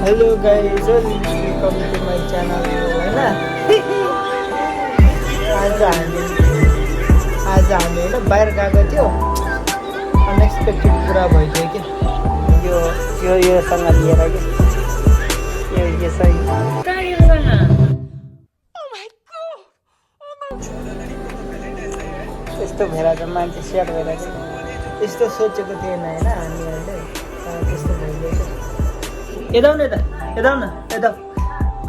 Hello guys, welcome to my channel होइन। आज हामी होइन बाहिर गएको थियो, अनएक्सपेक्टेड कुरा भइदियो कि योसँग लिएर कि यसै यस्तो भएर चाहिँ मान्छे सेयर भएर चाहिँ यस्तो सोचेको थिएन होइन हामीहरूले, त्यस्तो भइदिएछ। यता न यता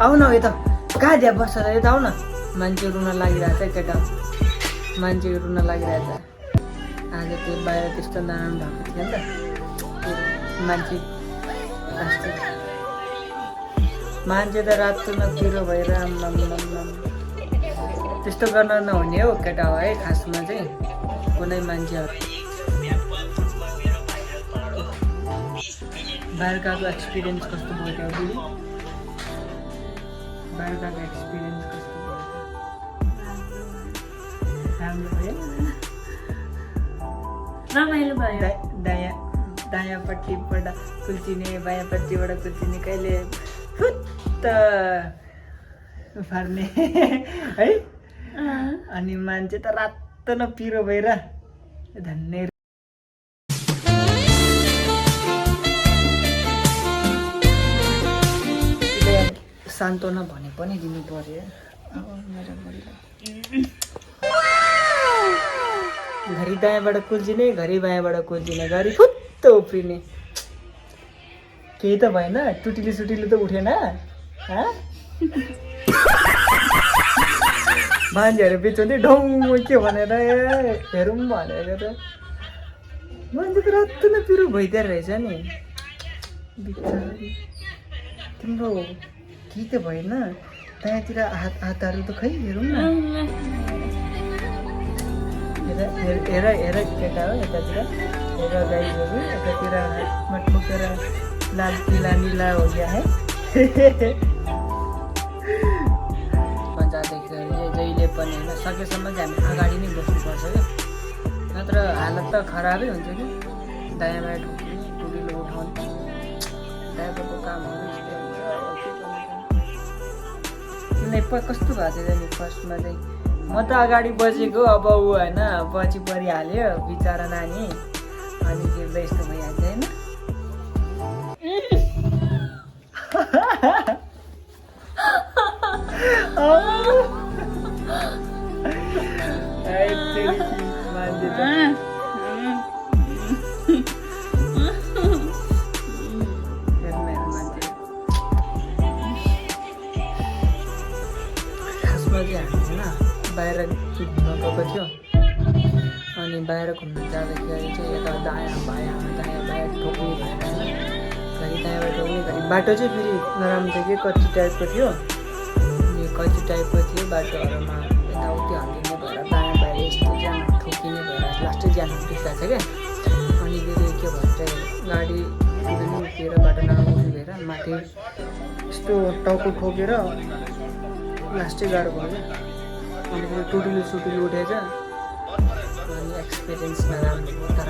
आऊ न यता, कहाँ दिया बस्छ र यता आऊ न। मान्छे रुन लागिरहेछ केटा, मान्छे रुन लागिरहेछ। आज त्यो बाहिर त्यस्तो नराम्रो भएको थियो नि त मान्छे। मान्छे त रातो न पिरो भएर त्यस्तो गर्न नहुने हो केटा हो है खासमा चाहिँ कुनै मान्छेहरू। बाहिर गएको एक्सपिरियन्स कस्तो भयो त्यो दिदी? बाहिर गएको एक्सपिरियन्स कस्तो भयो? राम्रो भयो, रमाइलो भयो। दायाँपट्टिबाट कुल्चिने बायाँपट्टिबाट कुल्चिने कहिले फुत्त फार्ने है। अनि मान्छे त रातो न पिरो भएर धन्ने। सान्त्वना भने पनि दिनु पर्यो। घरि दायाँबाट कुल्चिने, घरि बायाँबाट कुल्चिने, घरि फुत्त उफ्रिने। केही त भएन, टुटिलो सुटिलो त उठेन। मान्छेहरू बिचोन्दै ढौँ के भनेर हेरौँ भनेको त मान्छे त रातो न पिरो भइदिएर रहेछ नि बिचारी। तिम्रो केही त भएन, त्यहाँतिर हातहरू त खै हेरौँ न। हेर केटा हो यतातिर, हेर गाईहरू यतातिर हातमा ठोकेर लाल पिला निला हो गया है। जहिले पनि होइन सकेसम्म चाहिँ हामी अगाडि नै बस्नुपर्छ क्या, नत्र हालत त खराबै हुन्छ कि। दायाँ बायाँ ठोक्ने, टुरिलो उठाउने ड्राइभरको कामहरू यस्तै हुन्छ। कस्तो भएको थियो नि फर्स्टमा चाहिँ, म त अगाडि बसेको, अब ऊ होइन पछि परिहाल्यो बिचरा नानी। अनि गिर्दा यस्तो भइहाल्छ होइन। मान्छे त खासमा चाहिँ हामी होइन बाहिर घुम्न गएको थियो। अनि बाहिर घुम्न जाँदाखेरि चाहिँ यता दायाँ बायाँ ठोक्ने भएर होइन, घरि दायाँबाट ठोक्ने, घरि बाटो चाहिँ फेरि नराम्रो थियो कि कच्ची टाइपको थियो। अनि कच्ची टाइपको थियो बाटोहरूमा यताउति हालिदिने भएर दायाँ बाहिर यस्तो ज्यान ठोकिने भएर लास्टै ज्यान दुखिरहेको छ क्या। अनि फेरि के भन्छ गाडी पनि उठेर बाटो नराम्रो भएर माथि यस्तो टाउको ठोकेर लास्टै गाह्रो भयो क्या। अनि फेरि टुटिलो सुटिलो उठेछ। अनि एक्सपिरियन्स नराम्रो तर